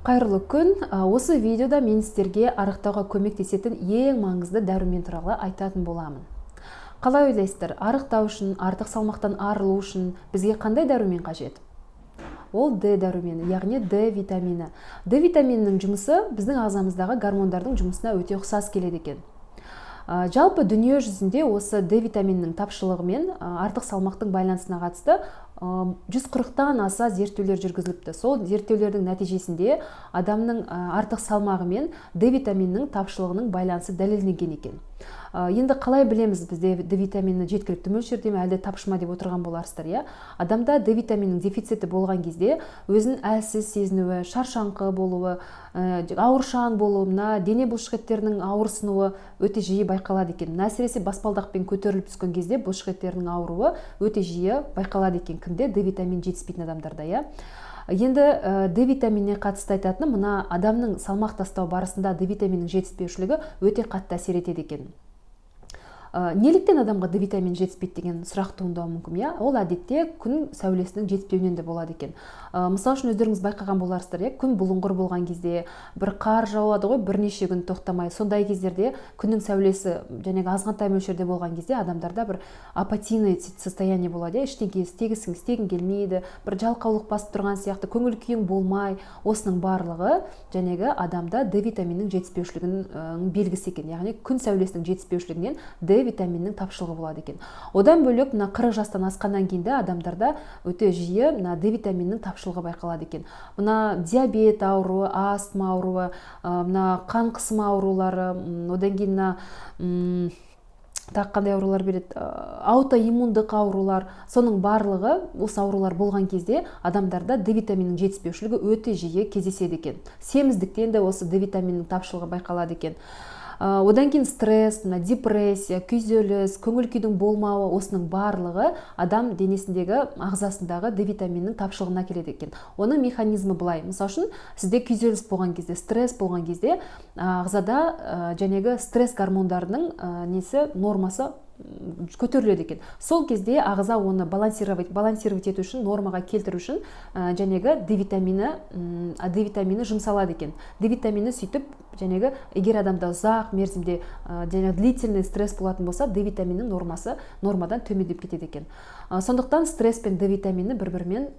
Қайырлы күн! Осы видеода мен сіздерге арықтауға көмектесетін ең маңызды дәрумен туралы айтатын боламын. Қалай ойлайсыздар, арықтау үшін, артық салмақтан арылу үшін бізге қандай дәрумен қажет? Ол Д дәрумені, яғни Д витамині. Д витаминінің жұмысы біздің ағзамыздағы гормондардың жұмысына өте ұқсас келеді екен. Жалпы дүние жүзінде осы Д витаминінің тапшылығы мен артық салмақтың байланысына қатысты 140-тан аса зерттеулер жүргізіліпті. Сол зерттеулердің нәтижесінде адамның артық салмағы мен Д витаминінің тапшылығының байланысы дәлелденген екен. Енді қалай білеміз, бізде Д витамині жеткілікті мөлшерде ме, әлде тапшы ма деп отырған боларсыздар, иә? Адамда Д витаминінің дефициті болған кезде өзін әлсіз сезінуі, шаршаңқы болуы, ауыршаң болуы, мына дене бұлшықеттерінің ауырсынуы өте жиі байқалады екен. Әсіресе баспалдақпен көтеріліп түскен кезде бұлшықеттерінің ауруы өте жиі байқалады екен. Кімде? Д витамин жетіспейтін адамдарда, иә. Енді Д витаминіне қатысты айтатыным: мына адамның салмақ тастау барысында Д витаминінің жетіспеушілігі өте қатты әсер етеді екен. Неліктен адамға Д витамин жетіспейді деген сұрақ туындауы мүмкін, иә? Ол әдетте күн сәулесінің жетіспеуінен де болады екен. Мысалы үшін, өздеріңіз байқаған боларсыздар, иә, күн бұлыңғыр болған кезде, бір қар жауады ғой бірнеше күн тоқтамай, сондай кездерде күннің сәулесі жаңағы азғантай мөлшерде болған кезде адамдарда бір апатийный состояние болады, иә, ештеңе істегің келмейді, бір жалқаулық басып тұрған сияқты, көңіл күйің болмай. Осының барлығы жаңағы адамда Д витаминінің жетіспеушілігінің белгісі екен, яғни күн сәулесінің жетіспеушілігінен Д витаминінің тапшылығы болады екен. Одан бөлек, мына 40 жастан асқаннан кейін де адамдарда өте жиі мына Д витаминінің тапшылығы байқалады екен. Мына диабет ауруы, астма ауруы, мына қан қысымы аурулары, одан кейін мына тағы қандай аурулар береді, аутоиммундық аурулар, соның барлығы, осы аурулар болған кезде адамдарда Д витаминінің жетіспеушілігі өте жиі кездеседі екен. Семіздіктен де осы Д витаминінің тапшылығы байқалады екен. Одан кейін стресс, мына депрессия, күйзеліс, көңіл күйдің болмауы, осының барлығы адам денесіндегі, ағзасындағы Д витаминінің тапшылығына келеді екен. Оның механизмі былай: мысалы үшін, сізде күйзеліс болған кезде, стресс болған кезде ағзада жәнегі стресс гормондарының несі, нормасы көтеріледі екен. Сол кезде ағза оны балансировать ету үшін, нормаға келтіру үшін жәнегі Д витамині жұмсалады екен. Д витамині сөйтіп жәнегі, егер адамда ұзақ мерзімде және длительный стресс болатын болса, Д витаминінің нормасы нормадан төмендеп кетеді екен. Сондықтан стресс пен Д витамині бір бірімен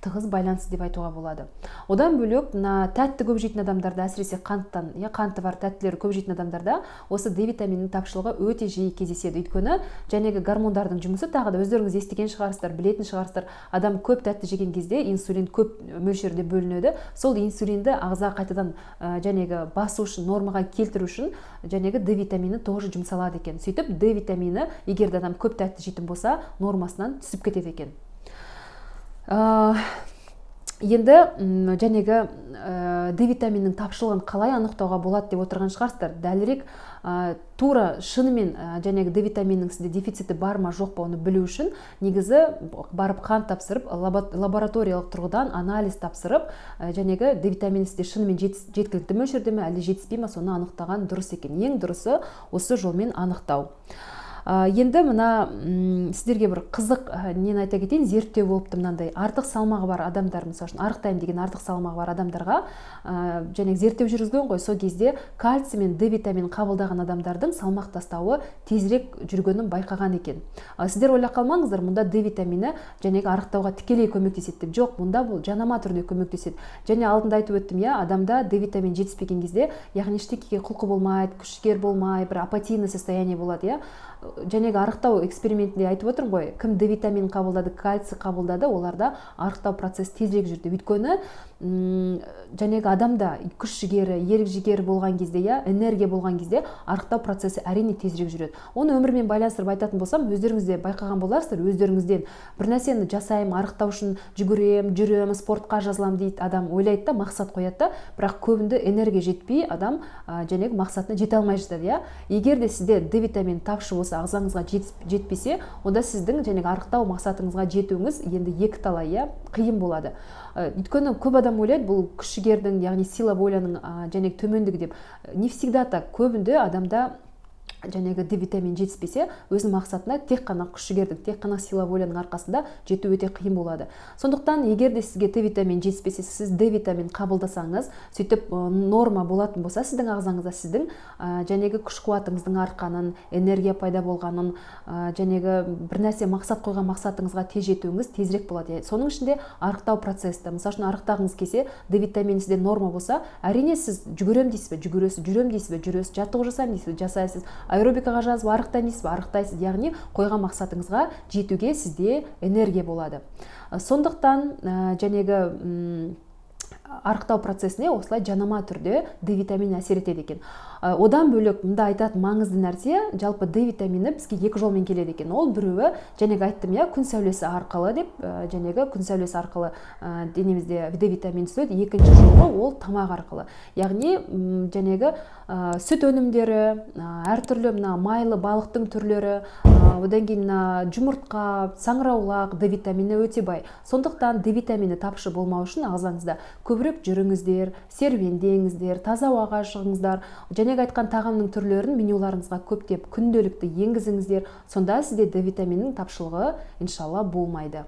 тығыз байланысты деп айтуға болады. Одан бөлек, мына тәтті көп жейтін адамдарда, әсіресе қанттан, иә, қанты бар тәттілер көп жейтін адамдарда осы Д витаминінің тапшылығы өте жиі кездеседі. Өйткені жәнегі гормондардың жұмысы, тағы да өздеріңіз естіген шығарсыздар, білетін шығарсыздар, адам көп тәтті жеген кезде инсулин көп мөлшерде бөлінеді. Сол инсулинді ағза қайтадан жәнегі басу үшін, нормаға келтіру үшін жәнегі Д витамині тоже жұмсалады екен. Сөйтіп Д витамині, егер де адам көп тәтті жейтін болса, нормасынан түсіп кетеді екен. Енді жәнегі Д витаминінің тапшылығын қалай анықтауға болады деп отырған шығарсыздар. Дәлірек, тура шынымен жәнегі Д витаминінің сізде дефициті бар ма, жоқ па, оны білу үшін негізі барып қан тапсырып, лабораториялық тұрғыдан анализ тапсырып, жәнегі Д витамині сізде шынымен жеткілікті мөлшерде ме, әлде жетіспей ма, соны анықтаған дұрыс екен. Ең дұрысы – осы жолмен анықтау. Енді мына сіздерге бір қызық нені айта кетейін. Зерттеу болыпты мынандай: артық салмағы бар адамдар, мысалы үшін, арықтаймын деген артық салмағы бар адамдарға және зерттеу жүргізген ғой. Сол кезде кальций мен Д витаминін қабылдаған адамдардың салмақ тастауы тезірек жүргенін байқаған екен. Сіздер ойлап қалмаңыздар, мұнда Д витамині жәнегі арықтауға тікелей көмектеседі деп. Жоқ, мұнда бұл жанама түрде көмектеседі. Және алдында айтып өттім, иә, адамда Д витамин жетіспеген кезде, яғни ештеңеге құлқы болмайды, күш жігер болмай, бір апатийный состояние болады, иә. Жәнегі арықтау экспериментінде айтып отырмын ғой, кім Д витаминін қабылдады, кальций қабылдады, оларда арықтау процесі тезірек жүрді. Өйткені жәнегі адамда күш жігері, ерік жігері болған кезде, иә, энергия болған кезде арықтау процесі, әрине, тезірек жүреді. Оны өмірмен байланыстырып айтатын болсам, өздеріңіз де байқаған боларсыздар өздеріңізден: бір нәрсені жасаймын, арықтау үшін жүгіремін, жүремін, спортқа жазыламын дейді адам, ойлайды да, мақсат қояды да, бірақ көбінде энергия жетпей адам жәнегі мақсатына жете алмай жатады, иә. Егер де сізде Д витамині тапшы болса, ағзаңызға жетпесе, онда сіздің жәнегі арықтау мақсатыңызға жетуіңіз енді екі талай, иә, қиын болады. Өйткені көп адам ойлайды, бұл күш жігердің, яғни сила воляның және төмендігі деп. Не всегда так. Көбінде адамда Жәнегі Д витамин жетіспесе, өзінің мақсатына тек қана күш жігердің, тек қана сила воляның арқасында жету өте қиын болады. Сондықтан егер де сізге Д витамин жетіспесе, сіз Д витамин қабылдасаңыз, сөйтіп норма болатын болса сіздің ағзаңызда, сіздің жәнегі күш қуатыңыздың артқанын, энергия пайда болғанын, жәнегі бір нәрсе мақсат қойған мақсатыңызға тез жетуіңіз тезірек болады. Соның ішінде арықтау процесі. Мысалы үшін, арықтағыңыз келсе, Д витамин сізде норма болса, әрине, сіз жүгіремін дейсіз бе, жүгіресіз, жүремін дейсіз бе, жүресіз, жаттығу жасаймын дейсіз бе, жасайсыз, аэробикаға жазып арықтаймын дейсіз бе, арықтайсыз. Яғни қойған мақсатыңызға жетуге сізде энергия болады. Сондықтан жәнегі арықтау процесіне осылай жанама түрде Д витамині әсер етеді екен. Одан бөлек, мында айтатын маңызды нәрсе: жалпы Д витамині бізге екі жолмен келеді екен. Ол біреуі, жәнегі айттым, иә, күн сәулесі арқылы деп, жәнегі күн сәулесі арқылы денемізде Д витамині түседі. Екінші жолы ол тамақ арқылы, яғни жәнегі сүт өнімдері, әртүрлі мына майлы балықтың түрлері, одан кейін мына жұмыртқа, саңырауқұлақ Д витаминіне өте бай. Сондықтан Д витамині тапшы болмау үшін ағзаңызда көбірек жүріңіздер, серуендеңіздер, таза ауаға шығыңыздар, жәнегі айтқан тағамның түрлерін менюларыңызға көптеп күнделікті енгізіңіздер. Сонда сізде Д витаминінің тапшылығы, иншалла, болмайды.